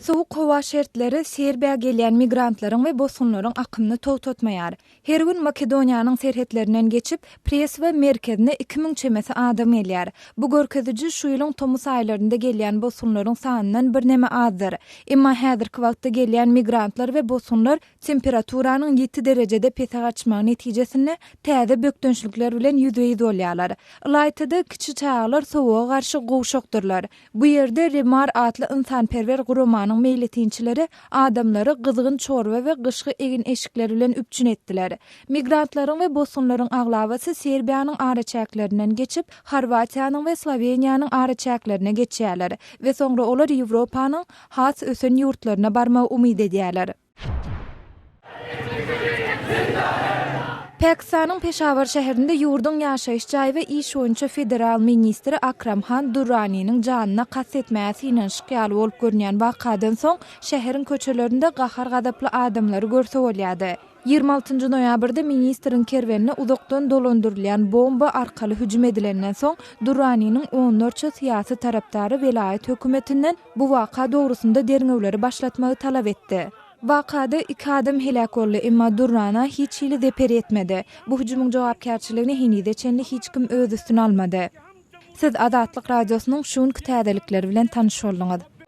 Sowuk howa şertleri Serbiýa gelýän migrantlaryň we bosgunlaryň akymyny togtatmaýar. Her gün Makedoniýanyň serhetlerinden geçip, Preswa merkezine 2000 çemesi adam gelýär. Bu görkeziji şu ýylyň tomus aýlarynda gelýän bosgunlaryň sanyndan birneme azdyr. Emma häzirki wagtda gelýän migrantlar we bosgunlar temperaturanyň ýiti derejede pese gaçmagy netijesinde täze bökdençlikler bilen ýüzbe-ýüz bolýarlar. Ylaýta-da, kiçi çagalar sowuga garşy gowşakdyrlar. Bu ýerde Remar atly ynsanperwer guramanyň meýletinçileri adamlary gyzgyn çorba we gyşky egin-eşikler bilen üpjün etdiler. Migrantlaryň we bosgunlaryň aglabasy Serbiýanyň araçäklerinden geçip, Horwatiýanyň we Sloweniýanyň araçäklerine geçýärler we soňra olar Ýewropanyň has ösen ýurtlaryna barmagy umyt edýärler. Pakistanyň Peşawar şäherinde ýurduň ýaşaýyş jaý we iş boýunça federal ministri Akram Han Durraniniň janyna kast etmäge synanyşyk ýaly bolup görünýän wakadan soň, şäheriň köçelerinde gahar-gazaply adamlary görse bolýardy. 26 noýabrda ministriň kerwenine uzakdan dolandyrylýan bomba arkaly hüjüm edilenden soň, Durraniniň onlarça syýasy tarapdary welaýat hökümetinden bu waka dogrusynda derňewleri başlatmagy talap etdi. Wakada iki adam heläk boldy, emma Durrana hiç hili zeper ýetmedi. Bu hüjümiň jogapkärçiligini henize çenli hiç kim öz üstüne almady. Siz Azatlyk Radiosynyň şu günki täzelikleri bilen tanyş bolduňyz.